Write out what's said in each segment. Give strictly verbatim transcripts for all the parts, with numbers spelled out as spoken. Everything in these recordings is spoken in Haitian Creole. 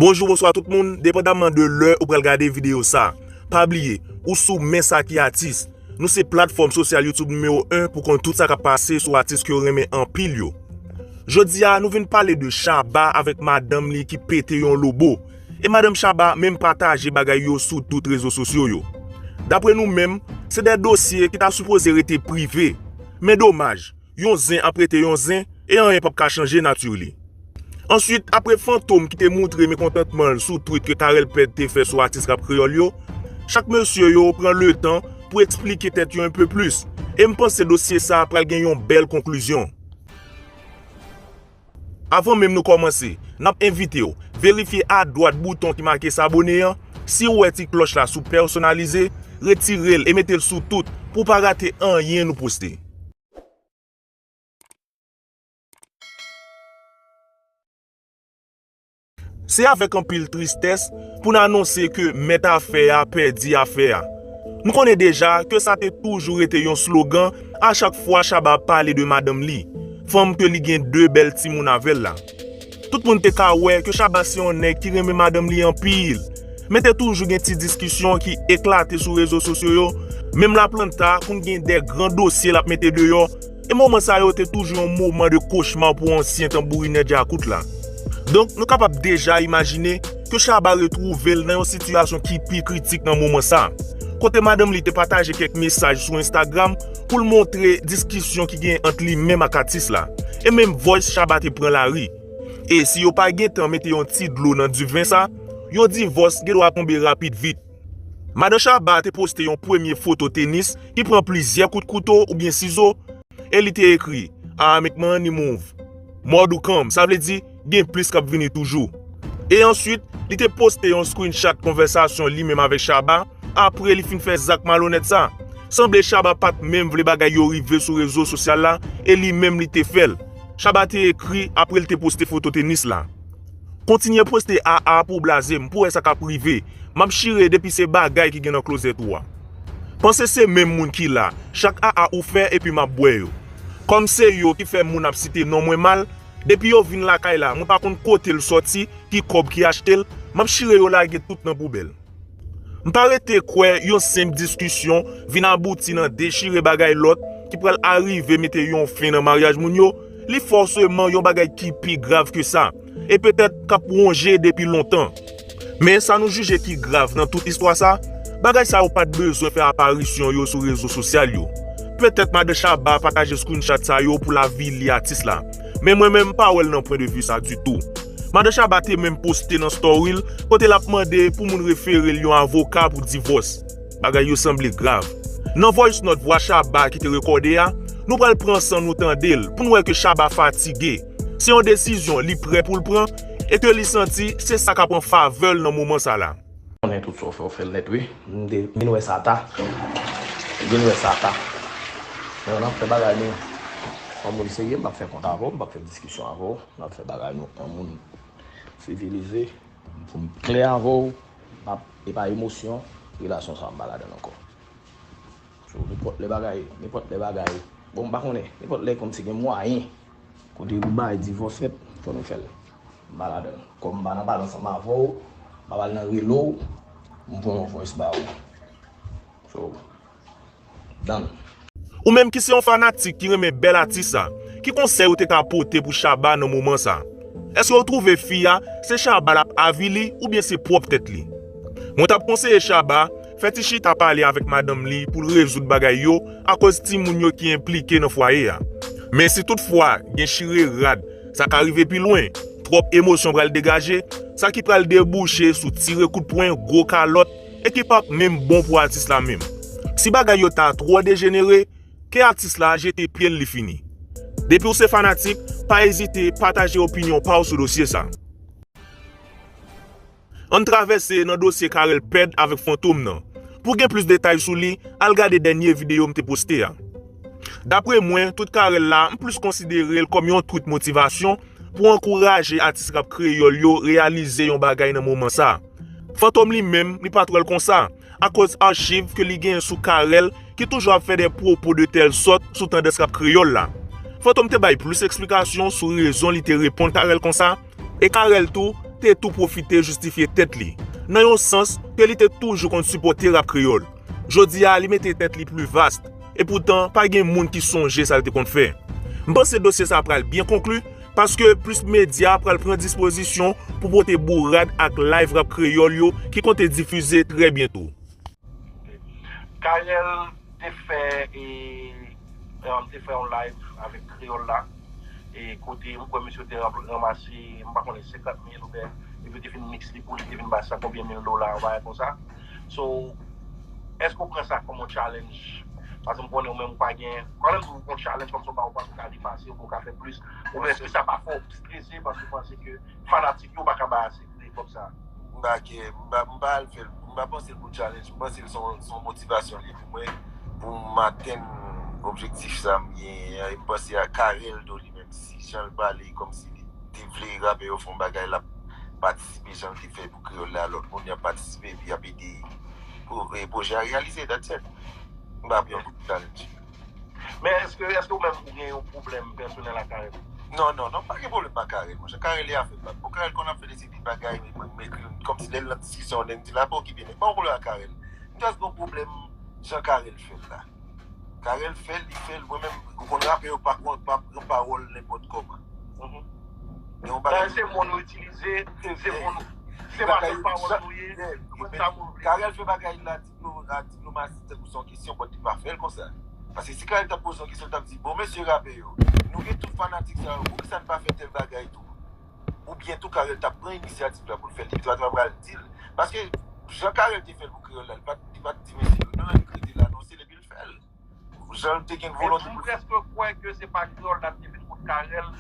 Bonjou, bonswa tout moun, depandamman de lè ou pral gade videyo sa. Pa bliye, ou sou Men Sa Ki Atis. Nou se platfòm sosyal YouTube nimewo en pou konn tout sa k ap pase sou atis ke w renmen anpil yo. Jodi a, nou vin pale de Shabba avèk madanm li ki pete yon lobo. E madanm Shabba menm pataje bagay yo sou tout rezo sosyo yo. Dapre nou menm, se de dosye ki ta sipoze rete prive. Men domaj, yon zen ap rete yon zen, e anyen p ap ka chanje nati li. Answit, apre Fantom ki te moutre mekontantman l sou tweet ke Carel Ped te fè sou atis rap kreyòl yo, chak mesye yo pran letan pou eksplike tèt yo enpe plis, e m panse dosye sa a pral gen yon bèl konklizyon. Avan menm nou kòmanse, n ap envite w verifye adwat bouton ki make sabone an. Si w wè ti klòch la sou pèsonalize, retire l e mete l sou tout pou w pa rate anyen nou poste. Se avèk anpil tristès pou n anonse ke mèt afè a pèdi afè a. Nou konnen deja ke sa te toujou rete yon slogan a chak fwa Shabba ap pale de madanm li, fanm ke li gen de bèl timoun avè l la. Tout moun te ka wè ke Shabba se yon nèg ki renmen madanm li anpil, men te toujou gen ti diskisyon ki eklate sou rezo sosyo yo, menm Laplanta konn gen de gran dosye l ap mete deyò, e moman sa yo te toujou yon moman de kochma pou ansyen tanbourinè djakout la. Donk, nou kapab deja imajine ke Shabba retwouve l nan yon sitiyasyon ki pi kritik nan moman sa, kote madanm li te pataje kèk mesaj sou Instagram pou l montre diskisyon ki gen ant li menm ak atis la. E menm voice Shabba te pran lari. E si yo pa gentan mete yon ti dlo nan diven sa, yon divòs gendwa tonbe rapid vit. Madan Shabba te poste yon premye foto tenis ki pran plizyè kout kouto oubyen sizo, e li te ekri, "I make money move. More to come," sa vle di, gen plis k ap vini toujou. E answit, li te poste yon screenshot konvèsasyon li menm avèk Shabba, apre li fin fè zak malonèt sa. Sanble Shabba pa t menm vle bagay yo rive sou rezo sosyal la, e li menm li te fè l. Shabba te ekri apre l te poste foto tenis la. Kontinye poste A A pou w blaze m, pou w wè sa k ap rive. M ap chire depi se bagay ki gen nan klozèt ou a. Panse se menm moun ki la, chak A A ou fè epi m ap bwè yo. Kòm se yo ki fè moun ap site non mwen mal, depi yo vin lakay la, mwen pa konn kote l sòti, ki kòb ki achte l, m ap chire yo lage tout nan poubèl. M pa rete kwè yon senp diskisyon vin abouti nan dechire bagay lòt ki pral arive mete yon fen nan maryaj moun yo, li fòseman yon bagay ki pi grav ke sa, e petèt k ap wonje depi lontan. Men sa nou jije ki grav nan tout istwa sa, bagay sa yo pa t bezwen fè aparisyon yo sou rezo sosyal yo. Petèt madan Shabba pataje screenshot sa yo pou l avili atis la, men mwen menm m pa wè l nan pwen de vi sa ditou. Madan Shabba te menm poste nan story l kote l ap mande pou moun refere l yon avoka pou divòs. Bagay yo sanble grav. Nan voice note vwa Shabba ki te rekòde a, nou pral pran san nou tande l pou n wè ke Shabba fatige. Se yon desizyon li prè pou l pran e ke li santi se sa k ap an favè l nan moman sa la. Konnen tout sa w fè, w fè l nèt, wi. M te vin wè sa ta. M vin wè sa ta. Men n ap fè bagay nou an moun serye, m p ap fè kont avè w, m p ap fè diskisyon avè w. N ap fè bagay nou an moun sivilize. Pou m klè avè w, m ap, e pa emosyon, relasyon sa a m pa ladan l ankò. So, nenpòt lè bagay, nenpòt lè bagay, bon, m pa konnen, nenpòt lè kòmsi gen mwayen kote pou bay divòs fèt, fò nou fè l. M pa ladan l. Kòm m pa nan pale ansanm avè w, m ap al nan relo w, m pran yon voice ba ou. So, done. Ou menm ki se yon fanatik ki renmen bèl atis sa, ki konsèy ou te ka pote pou Shabba nan moman sa? Èske w twouve fi a se Shabba l ap avili oubyen se pwòp tèt li? Mwen t ap konseye Shabba fè ti chita pale avèk madanm li pou l rezoud bagay yo akoz timoun yo ki enplike nan fwaye a. Men si toutfwa gen chire rad, sa ka rive pi lwen, twòp emosyon pral degaje, sa ki pral debouche sou tire kout pwen, gwo kalòt, e ki p ap menm bon pou atis la menm. Si bagay yo ta twò dejenere, ke atis la jete pye l, li fini. Depi w se fanatik, pa ezite pataje opinyon pa w sou dosye sa. Ann travèse nan dosye Carel Ped avèk Fantom nan. Pou gen plis detay sou li, al gade dènye videyo m te poste a. Dapre mwen, tout Carel la, m plis konsidere l kòm yon tweet motivasyon pou ankouraje atis rap kreyòl yo reyalize yon bagay nan moman sa. Fantom li menm, li pa t wè l konsa, akoz achiv ke li genyen sou Carel ki toujou ap fè de pwopo de tèl sòt sou tandans rap kreyòl la. Fantom te bay plis eksplikasyon sou rezon li te reponn Carel konsa, e Carel tou te tou pwofite jistifye tèt li, nan yon sans ke li te toujou konn sipòte rap kreyòl. Jodi a, li mete tèt li pli vas, epoutan, pa gen moun ki sonje sa l te konn fè. M panse dosye sa a pral byen konkli, paske plis medya pral pran dispozisyon pou pote bourad ak live rap kreyòl yo ki konte difize trè byento. Carel te fè e um, te fè yon live avèk Kreyòl la, e kote m kwè misye te ranmase, m pa konnen, senkant mil oubyen, epi te fin mix li pou li, te vin bay san konbyen mil dola, yon bagay konsa. So, èske w pran sa kòm yon challenge? Paske m konnen ou menm ou pa gen, kanmenm ou pran challenge kòm sa w pa ou pa ka depase, ou pa ka fè plis, oubyen èske sa pa fè w strese paske w panse ke fanatik yo pa ka bay ase de kòb sa? M pa ke, m pa, m pa al fè l, m pa panse l pou challenge, m panse l se yon, se yon motivasyon li ye pou mwen, pou m atenn objektif sa m genyen an, e m panse a Carel tou li menm, si jan l pale, kòmsi li te vle rapè yo fè yon bagay, l ap patisipe jan l te fè pou Kreyòl la, lòt moun y ap patisipe, epi y ap ede pou, e, pwojè a reyalize, that's it. M pa pran l pou challenge. Men èske, èske ou menm ou gen yon pwoblèm pèsonèl ak Carel? Non, non, non, pa gen pwoblèm ak Carel, monchè. Carel e afè pa m. Bon, Carel konn ap fè de ti bagay, men mwen m ekri, kòmsi lè l nan diskisyon, lè m di l a pa okipe nèg. Pa gen pwoblèm ak Carel. M just gen pwoblèm jan Carel fè l la. Carel fè l, li fè l, mwen menm, ou konn rapè yo pa konn, pa pran pawòl nenpòt kòman. Gen yon bagay. Se mo nou itilize, se mo nou, se machann pawòl nou ye, nou konn sa pou nou vle. Carel fè bagay la, diplo-, a diplomasi tankou se yon kesyon, but li pa fè l konsa. Paske si Carel t ap poze yon kesyon, l t ap di, bon, mesye rapè yo, nou gen tout fanatik sa yo, poukisa n pa fè tèl bagay tou? Oubyen tou Carel t ap pran inisyativ la pou l fè l, li pa t ap pral di l. Paske jan Carel te fè l pou Kreyòl la, li pa t, li pa t di mesye yo, non, li rete l anonse l epi l fè l. Jan l te gen volonte pou l fè l. M prèske kwè ke se pa Kreyòl la te vin kot Carel,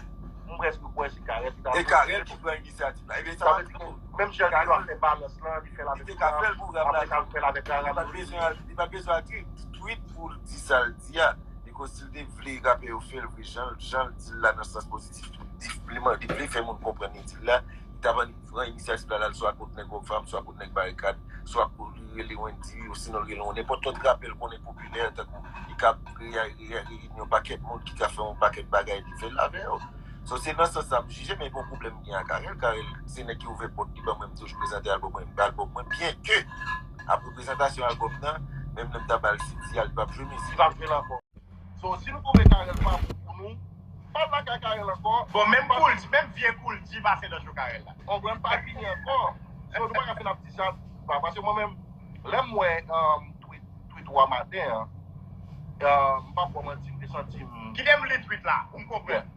m prèske kwè se Carel ki ta. E Carel ki pran inisyativ la. Ebyen, sa va di nou. Menm jan Carel fè balans lan, li fè l avèk Ram, apre sa, li fè l avèk Ram. Li pa t bezwen, li pa t bezwen al ekri tweet pou l di sa l di a. Bikòz si l te vle rapè yo fè l vre, jan, jan l di l la nan sans pozitif, li, li, li vle fè moun konprann li di l la, li t ap annik pran inisyativ la, l al swa kot nèg Rockfam, swa kot nèg Barikad, swa kot li rele Wendy, osinon l rele yon nenpòt lòt rapè l konnen popilè, tankou li ka ap reyini yon pakèt moun ki ka fè yon pakèt bagay, li fè l avè yo. So, se nan sans sa m jije, men e pa yon pwoblèm m gen ak Carel. Carel se nèg ki ouvè pòt li ban mwen, m toujou prezante albòm mwen, albòm mwen, byen ke apre prezantasyon albòm nan, menm lè m ta ba l C D a, li p ap jwe mizik. Li p ap jwe l ankò. So, si nou twouve Carel pa bon pou nou, pa al lakay Carel ankò. Bon, menm Kouldi, menm vye Kouldi pase nan cho Carel la. Konprann, pa vini ankò. So, nou pa ka fin ap di sa, pa, paske mwen menm, lè m wè um, tweet, tweet ou a maten an, um, m p ap ba w manti, m te santi m. Kite m li tweet la, pou m konprann.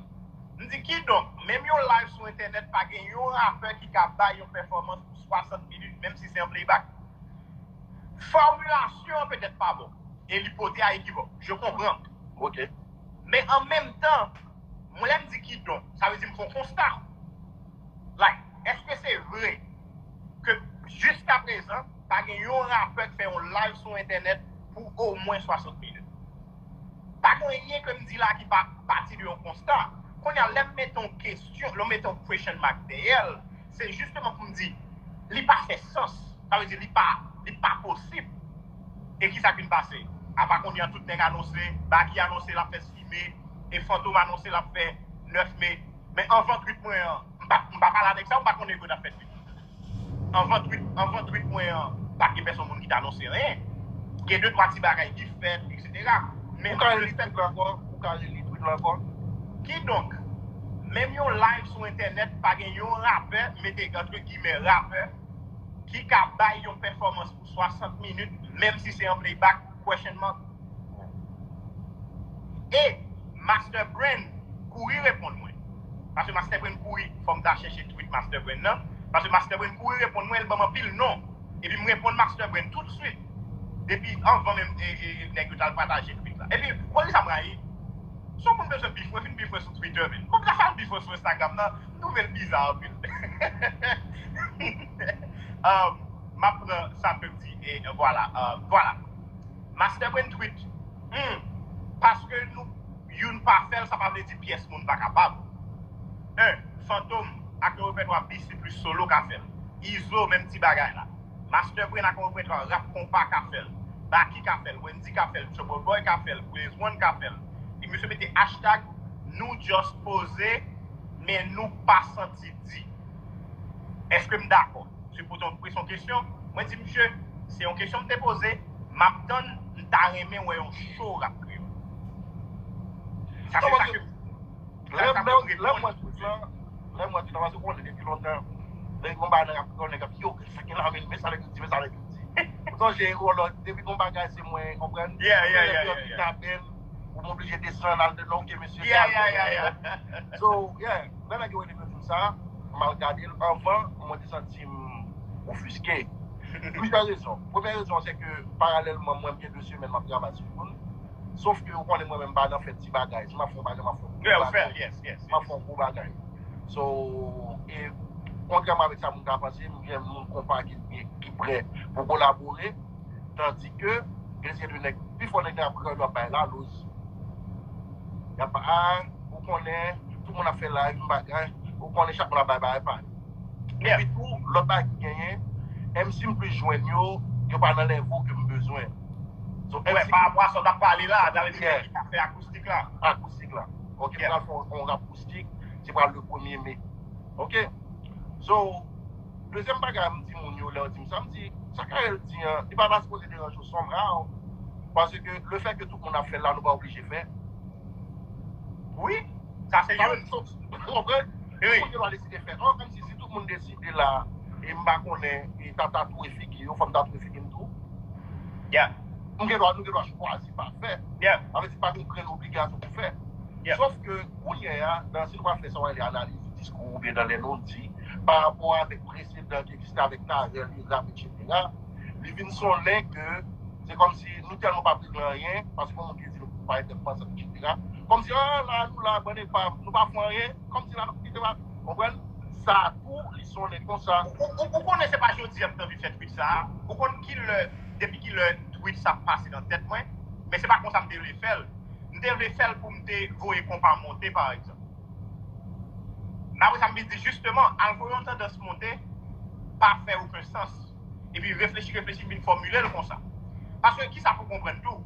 M di, kidonk, menm yon live sou entènèt pa gen yon rapè ki ka bay yon pèfòmans pou swasant minit, menm si se an playback. Fòmilasyon an petèt pa bon, e li pote a ekivòk. Je konprann. Ok. Men an menm tan, mwen lè m di kidonk, sa vle di m fè yon konsta. Like, èske se vre ke jiskaprezan, pa gen yon rapè k fè yon live sou entènèt pou omwen swasant minit? Pa gen anyen ke m di la ki pa pati de yon konsta. Kounye a, lè m mete yon kesyon, lè m mete yon question mark dèyè l, se jisteman pou m di, li pa fè sans. Sa vle di, li pa, li pa posib. E kisa k vin pase? Apa kounye a, tout nèg anonse, Baky anonse l ap fè sis me, e Fantom anonse l ap fè nèf me. Men anvan tweet mwen an, m pa, m pa pale avèk sa, m pa konnen ke w t ap fè tweet. Anvan tweet, anvan tweet mwen an, pa t gen pèsonn moun ki t anonse anyen. Gen de twa ti bagay ki fèt, etsetera. Men ou ka reli tweet la ankò, ou ka reli tweet la ankò. Kidonk, menm yon live sou entènèt, pa gen yon rapè, m mete antre gimè rapè, ki ka bay yon pèfòmans pou swasant minit, menm si se an playback, question mark. E Master Brain kouri reponn mwen. Paske Master Brain kouri, fò m ta chèche tweet Master Brain nan. Paske Master Brain kouri reponn mwen, l ban m anpil non. Epi m reponn Master Brain toutswit. Depi anvan menm e, e, e, nèg yo t al pataje tweet la. Epi, ou konn kisa m rayi? Si yon moun bezwen beef mwen, vin beef mwen sou Twitter, men. Konn sa fè al beef mwen sou Instagram nan, m twouve l biza anpil. Um, m ap pran sa ke m di, e, vwala, uh, vwala. Master Brain tweet, hmm, paske nou youn pa fè l, sa pa vle di pyès moun pa kapab. En, Fantom ak yon repètwa B C plus solo ka fè l. Izo, menm ti bagay la. Master Brain ak yon repètwa rap konpa ka fè l. Baky ka fè l, Wendy ka fè l, Trouble Boy ka fè l, Blaze One ka fè l. E misye mete hashtag nou just poze, men nou pa santi di. Èske m dakò? Se poutan pou se yon kesyon. Mwen di, misye, se yon kesyon m te poze, m ap tann, m ta renmen wè yon show rap kreyòl. Sa se sa ke. Lè m wè tout lan, lè m wè tout lan, paske ou konnen depi lontan, lè yon bagay nan rap kreyòl, nèg ap yo, sa gen la, men sa nèg yo di, men sa nèg yo di. Ou sonje, ou lò, depi yon bagay, se mwen, konprann? Yeah, yeah, yeah, yeah, yeah. Ou oblije desann al de non ke mesye. Yeah, yeah, yeah, yeah. So, yeah, lè nèg yo rele m sa, m al gade l anvan, mwen te santi m ofiske. Plizyè rezon. Premyè rezon, se ke paralèlman, mwen, m gen de semèn m ap travay sou moun. Sof ke ou konnen mwen menm pa nan fè ti bagay. Si m ap fè yon bagay, m ap fè yon gwo bagay. M ap fè yon gwo bagay. So, e kontrèman avèk sa moun ta panse, m gen moun konpa ki, ki prè pou kolabore. Tandike gen se de nèg, pifò nèg nan ap kreye, yo ap bay laloz. Y ap, a, ou konnen, tout moun ap fè live, m bagay, ou konnen chak moun ap bay bagay pa. Epi tou, lòt bagay ki genyen, M C m plis jwenn yo, yo pa nan level ke m bezwen. So, M C, pa rapò a sa w t ap pale la, sa vle di ki ka fè akoustik la. Akoustik la. Ok, m pral fè yon rap akoustik, se pral le premye me. Ok? So, dezyèm bagay m di moun yo lè yo di m sa, m di, sa Carel di an, li pa ta sipoze deranje w somehow. Paske le fè ke tout moun ap fè l la, nou pa oblije fè. Wi, sa se youn. Ou konprann? Tout moun gen dwa deside fè. Or, kòmsi si tout moun deside la, e m pa konnen, e ta tatouye figi yo, fò m tatouye figi m tou. Yeah. M gen dwa, nou gen dwa chwazi pa fè. Yeah. Sa vle di pa gen grenn obligasyon pou fè. Yeah. Sof ke kounye a, nan si nou pa fè sa w rele analiz diskou oubyen nan lè nou di, pa rapò avèk presedan ki egziste avèk Carel, li rap, etsetera, li vin sonnen ke se kòmsi nou tèlman pa regle anyen, paske yon moun ki di nou pa entèpransan, etsetera. Kòmsi, ah, la, nou la, bann epa, nou pa fè anyen, kòmsi la, nou kite pa, konprann? Sa tou, li sonnen konsa. Ou, ou, ou konnen se pa jodi a m t anvi fè tweet sa a. Ou konn ki lè, depi ki lè tweet sa ap pase nan tèt mwen, men se pa konsa m te vle fè l. M te vle fè l pou m te voye konpa monte, pa egzanp. Men apre sa, m vin di, jisteman, al voye yon tandans monte, pa fè okenn sans. Epi reflechi, reflechi, m vin fòmile l konsa. Paske, kisa pou konprann tou?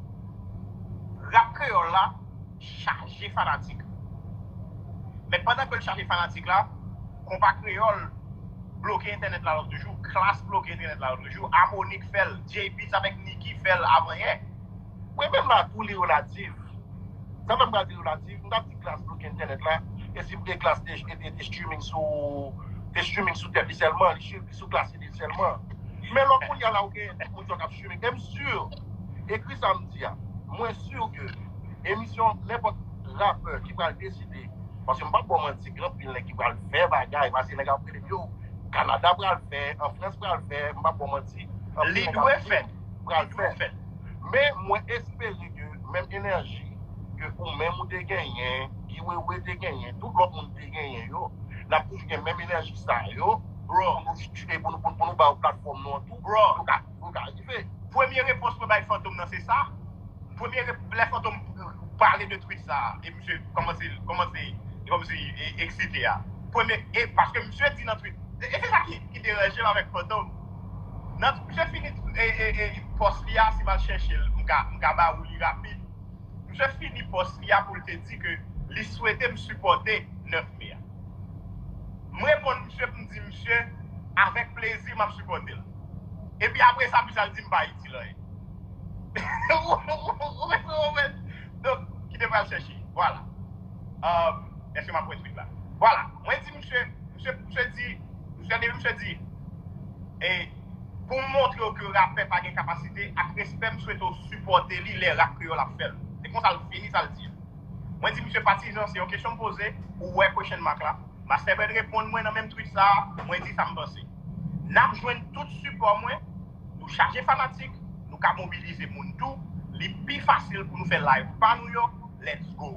Rap kreyòl la chaje fanatik. Men pandan ke l chaje fanatik la, konpa kreyòl bloke entènèt la lòt jou, Klass bloke entènèt la lòt jou, Amonik fè l, Jay Beatz avèk Nicky fè l avanyè. Wi, menm la tou li relatif. Sa fè m pral di relatif, m t ap di Klass bloke entènèt la, e si e Klass te, te, te streaming sou, te streaming sou tèt li sèlman, li stream sou Klass li sèlman. Men lò kounye a la ou gen tout moun sa k ap streaming. E m si, ekri sa m di a, mwen si ke emisyon nenpòt rapè ki pral deside, paske m p ap ba w manti, gen anpil nèg ki pral fè bagay, paske nèg ap rele m yo, Kanada pral fè, an Frans pral fè, m p ap ba w manti. Li dwe fèt. Pral fèt. Men mwen espere ke menm enèji ke ou menm ou te genyen, Guy Wewe te genyen, tout lòt moun te genyen yo, n ap toujou gen menm enèji sa yo, Bro. Pou nou, pou nou, pou nou ba yo platfòm nou an tou. Bro. Pou ka, pou ka rive. Premye repons mwen bay Fantom nan se sa. Premye rep-, lè Fantom pale de tweet sa, e misye kòmanse, kòmanse, e kòmanse e, eksite a. Premye, e paske misye di nan tweet, e, e se sa ki, ki deranje m avèk Fantom. Nan, misye fini e, e, e, pòs li a, si m al chèche l, m ka, m ka ba ou li rapid. Misye fini pòs li a pou l te di ke li swete m sipòte nèf me a. M reponn misye pou m di misye, avèk plezi m ap sipòte l. Epi apre sa, misye al di m pa itil anyen. Ou konprann? Donk, kite m al chèche. Vwala. Èske m ap wè tweet la? Vwala. Mwen di misye, misye, misye di, misye depi misye di, e pou m montre w ke rapè pa gen kapasite, ak respè, m swete w sipòte li lè rap kreyòl ap fè l. Se konsa l fini sa l di. Mwen di misye patizan, se yon kesyon m poze, ou wè question mark la. Master Brand reponn mwen nan menm tweet sa a, mwen di sa m panse. N ap jwenn tout sipò mwen, nou chaje fanatik, nou ka mobilize moun tou, li pi fasil pou nou fè live pa nou yo, let's go.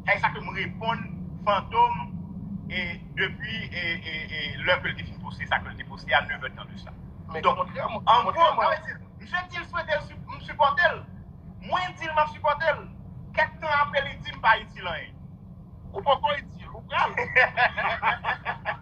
Se sa ke m reponn Fantom e depi e, e, e lè ke l te fin poste sa ke l te poste a, nèf èdtan de sa. Donk, an gwo, sa vle di, misye di l swete l, m sipòte l. Mwen di l m ap sipòte l. Kèk tan apre, li di m pa itil anyen. Ou poko itil, ou pral.